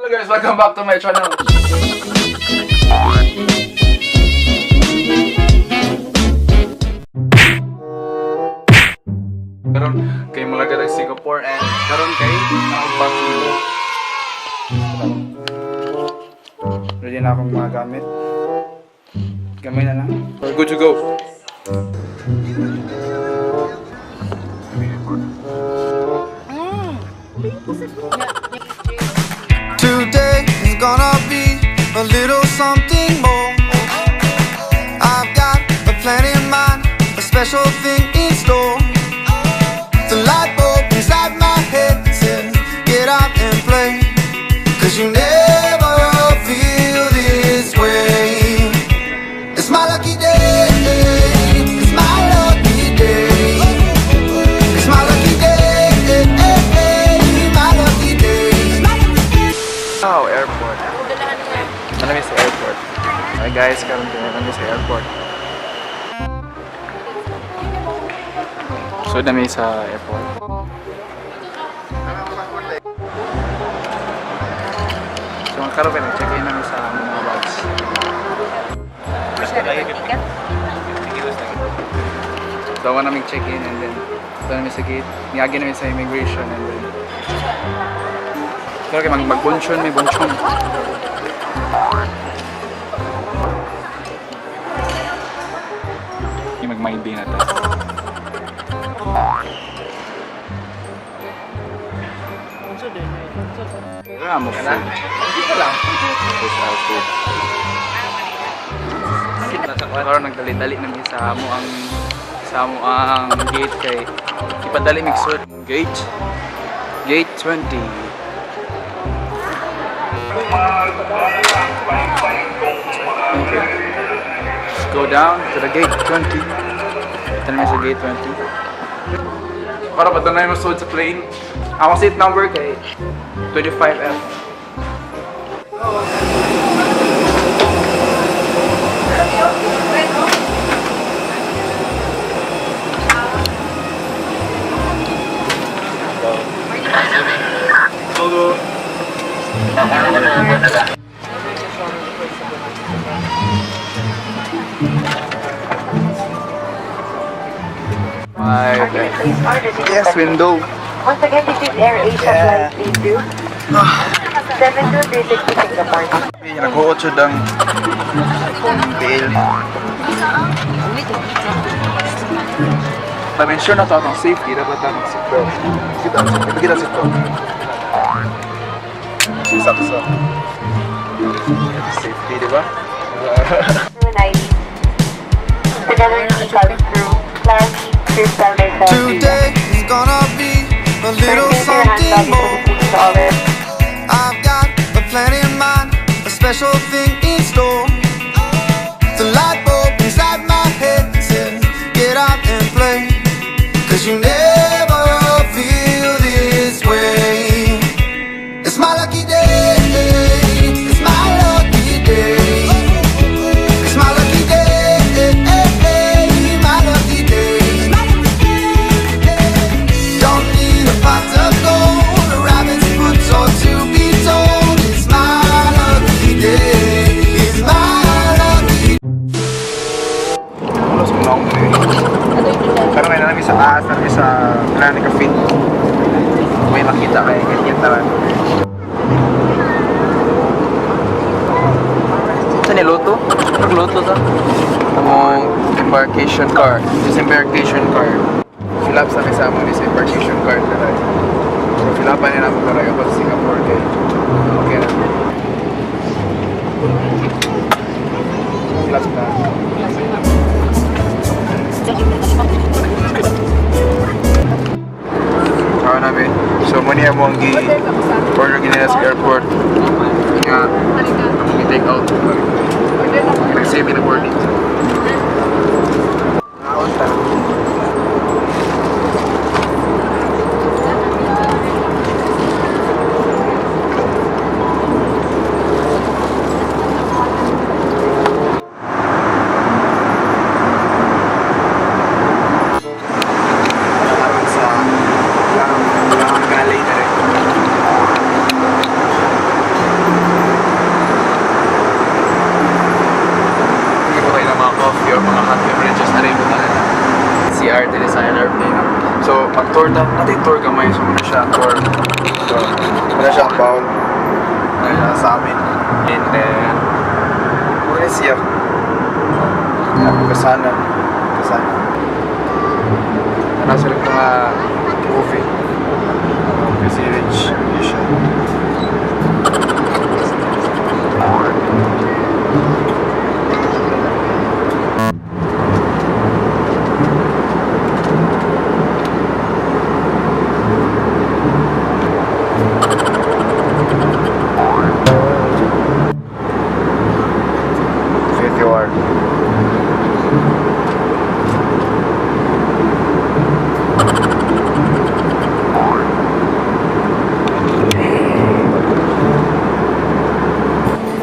Hello guys, welcome back to my channel. Karon kay mula ka Singapore and karon kay ang. Ready na akong mga gamit. Gamay na lang. We're good to go. Today is gonna be a little something more. I've got a plan in mind, a special thing in store. The light bulb inside my head says, "Get out and play." 'Cause you never feel this way. It's my lucky day. It's my lucky day. It's my lucky day. My lucky day. Wow, airport. Ano sa airport? Hi guys, karon kami nami sa airport. So nami sa airport. So ang karon kami check-in nami sa among mga bags. So awa namin check-in and then ito namin sa gate. Niagi namin sa immigration and then pero kay magbonchon, may bonchon. Yung mag-mind day na to. Kaya mo food. Here's our food. Karon nagdali-dali nami sa amo ang gate kay ipadali mig sud. Gate 20. Okay. Let's go down to the gate 20. Ito naman sa gate 20. Para pa na yung sa plane. Ang seat number kay 25F. Go go. Five. Yes, window. Once again, this is Air Asia Flight 32 7236 to Singapore. Nag-uot siya dang bill. Pa-ensure na to atong safety, dapat atong seatbelt. Kita ang seatbelt. Kita ang seatbelt. Saksa. Safety, di ba? Brunei. Together with cabin crew, Larry, Crystal, myself. Today is gonna be a little Turn your hand something luggage more. to the seat. I've got a plan in mind, a special thing in store. The light bulb inside my head says, "Get out and play." 'Cause you never feel this way. It's my lucky day. It's my lucky day. It's my lucky day. My lucky day. Don't need a pot of gold, a rabbit's foot, or to be told. It's my lucky day. It's my lucky. Wala sa long day. Pero ngayon namin sa taas, namin sa Planet Cafe. May makita kay ganyan tara. Sa niluto? Nagluto ta? Among embarkation card. Disembarkation card. Fill up sa sa among disembarkation card na. So fill up na namin para sa Singapore kay okay na. Fill up na. Ako namin. So, muna mo ang gi-order ginila sa airport. Nga, among i-take out. Nag-save na boarding. Naon ta. Karon sa galley na rin. Tour ta, natin tour gamay. So muna siya tour. So, wala siyang bowl. Wala sa amin. And then, Muna siya. Kasanan. Kasanan. Nasa rin mga movie. Kasi rich. Siya. 51.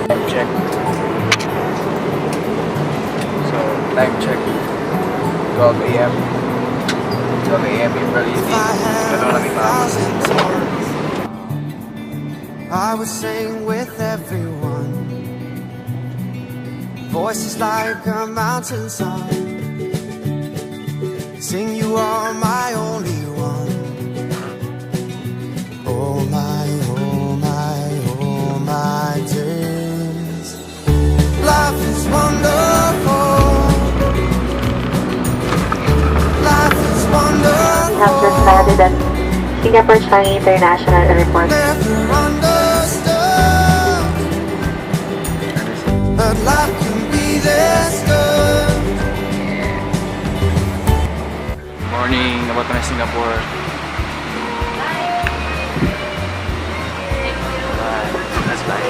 Time check. So, time check. 12 a.m. 12 a.m. April 18. If I had Dalawa a lang ito. thousand tongues, I would sing with everyone. Voices like a mountain song. Sing, you are my only one. Oh my, oh my days. Life is wonderful. Life is We have just wonderful. landed at Singapore Changi International Airport. Never understood that life can be this good. Morning, abot na Singapore. Bye. Let's bye.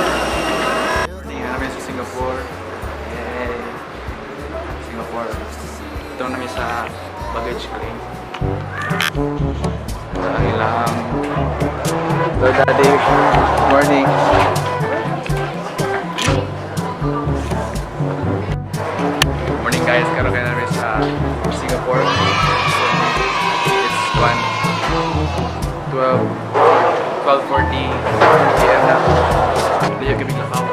Morning, namin sa Singapore. Yay! Singapore. Ito namin sa baggage claim. Sa ang ilang. Hello, Daddy. Morning. Morning guys, karon kayo namin sa Singapore. It's 1 12 12:40 p.m. na. Hindi yung gabing lakaw.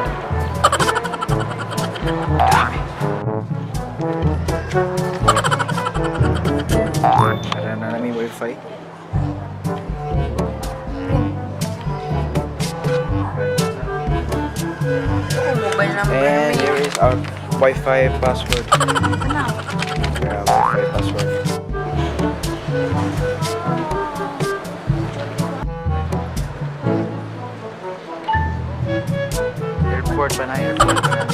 Grabe. Para na namin wifi. Mobile number. And here is our Wi-Fi password. Yeah, Wi-Fi password. Airport pa na, airport pa na.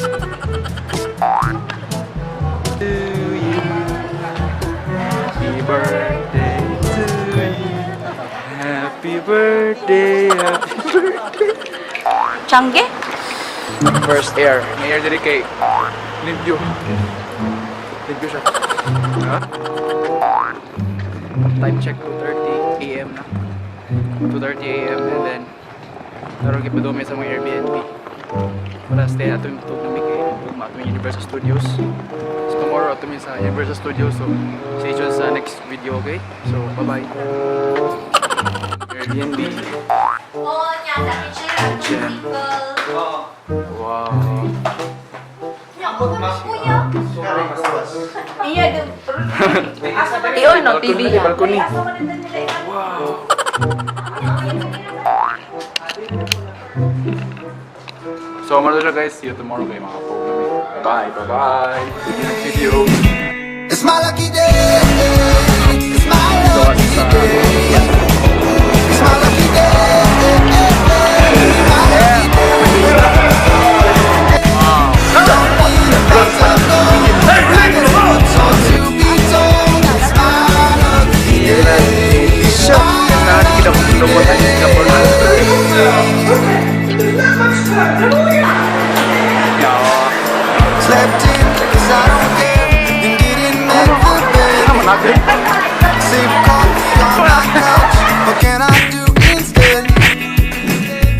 To you. Happy birthday to you. Happy birthday, happy birthday. Changi? First air. May air diri kay Limpyo. Limpyo siya. Ha? Time check, 2:30 a.m. na. 2:30 a.m. and then naroon kay padumi sa mga Airbnb. Wala stay ato yung tug kami kay tugma ato yung Universal Studios. So tomorrow ato mi sa Universal Studios, so see you sa next video, okay? So bye bye. Airbnb. Oo, niya. Dami siya. Kitchen. Wow. Iyo, no, TV Balcony, yan. balcony. Wow. So, mga siya guys. See you tomorrow kayo mga po. Bye, bye-bye. See you next video. It's my lucky day. It's my lucky day. It's my lucky day. My lucky day. Don't need a better gold. It's what's all to be told. It's my lucky day. It's my lucky day. Slept in 'cause I don't care and didn't make the bed. Sip coffee on my couch. What can I do instead?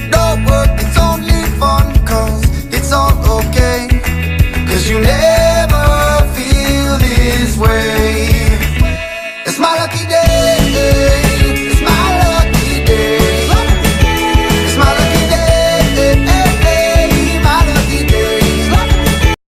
No work, it's only fun 'cause it's all okay. 'Cause you never feel this way. It's my lucky day.